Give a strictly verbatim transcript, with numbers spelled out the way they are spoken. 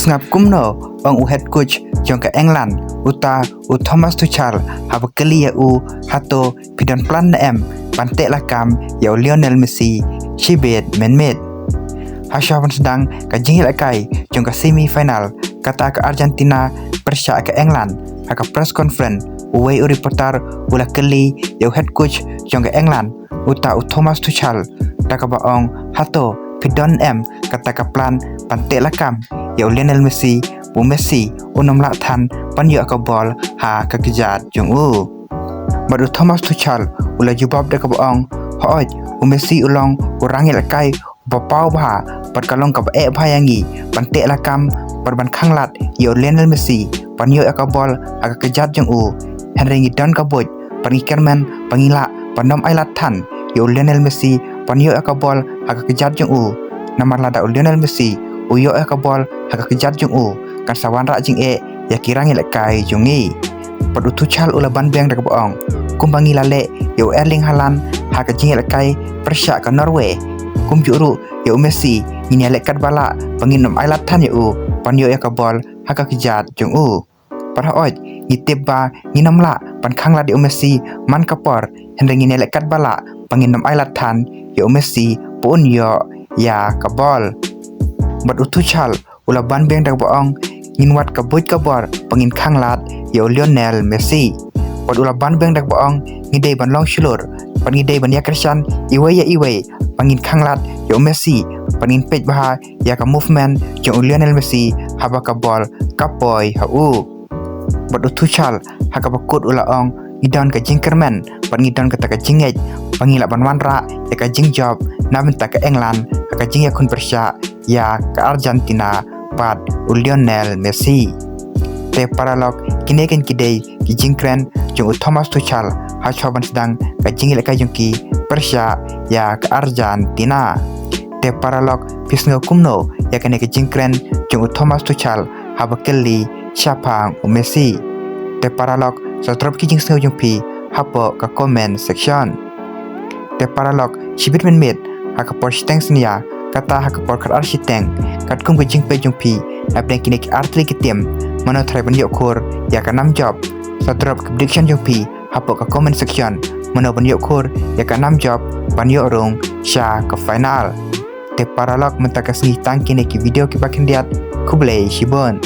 Sngap kumno ong u head coach jong ka England, uta u Thomas Tuchel, haba kylli ïa u, hato phi don plan ne em ban teh lakam ïa u Lionel Messi shibit mynmiet. Hashwa ban sdang ka jingïalehkai jong ka semi final kata ka Argentina pyrshah ka England, ha ka press conference uwei u reporter u la kylli ïa u head coach jong ka England, uta u Thomas Tuchel, da kaba ong, hato phi don em kata ka plan ban teh lakam ïa u Lionel Messi, u Messi un ym lah than ban ïoh ka bol ha ka kjat jong u. Bad u Thomas Tuchel u la jubab da kaba ong, hooid, u Messi u long u rangïalehkai ba paw bha, bad ka long kaba eh bha ïa ngi ban teh lakam bad ban khanglad ïa u Lionel Messi ban ïoh ïa ka bol ha ka kjat jong u. Hynrei ngi don ka buit bad ngi kyrmen ba ngin lah ban ym ailad than ïa u Lionel Messi ban ïoh ïa ka bol ha ka kjat jong u. Namar lada u Lionel Messi u ïoh ïa ka bol ha ka kjat jong u, kan sa wanrah jingeh ïa ki rangïalehkai jong ngi. Bad u Tuchel u la ban biang da kaba ong, kumba ngi la leh ïa u Erling Haaland ha ka jingïalehkai pyrshah ka Norway, kumjuh ruh ïa u Messi ngin ïaleh katba lah ba ngin ym ailad than ïa u ban ïoh ïa ka bol ha ka kjat jong u. Bad hooid, ngi tip ba ngin ym lah ban khanglad ïa u Messi man ka por, hynrei ngin ïaleh katba lah ba ngin ym ailad than ïa u Messi ba un ïoh ïa ka bol. Bad u Tuchel u la ban biang da kaba ong, ngin wad ka buit ka bor ba ngin khanglad ïa u Lionel Messi. Bad u la ban biang da kaba ong, ngi dei ban long shlur bad ngi dei ban ïakyrshan iwei ïa iwei ba ngin khanglad ïa u Messi, bad ngin peit bha ïa ka movement jong u Lionel Messi haba ka bol ka poi ha u. Bad u Tuchel ha kaba kut u la ong, ngi don ka jingkyrmen bad ngi don kata ka jingngeit ba ngi lah ban wanrah ïa ka jingjop na bynta ka England ha ka jingïakhun pyrshah ïa ka Argentina bad u Lionel Messi. Te paralok, kine kin ki dei ki jingkren jong u Thomas Tuchel hashwa ban sdang ka jingïalehkai jong ki pyrshah ïa ka Argentina. Te paralok, phi sngew kumno ïa kane ka jingkren jong u Thomas Tuchel haba kylli shaphang u Messi? Te paralok, sa drop ki jingsngew jong phi hapoh ka comment section. Te paralok, shibit mynmiet ha ka por shiteng synñia, kata ha ka por khatar shiteng, katkum ka jingpeit jong phi, na pdeng kine ki artylli ki team, mano trai ban ïoh khur ïa ka nam jop? Sa drop ka prediction jong phi hapoh ka comment section, mano ban ïoh khur ïa ka nam jop ban ïoh rung sha ka final. Te paralok, mynta ka sngi tang kine ki video kiba khyndiat. Khublei shibun.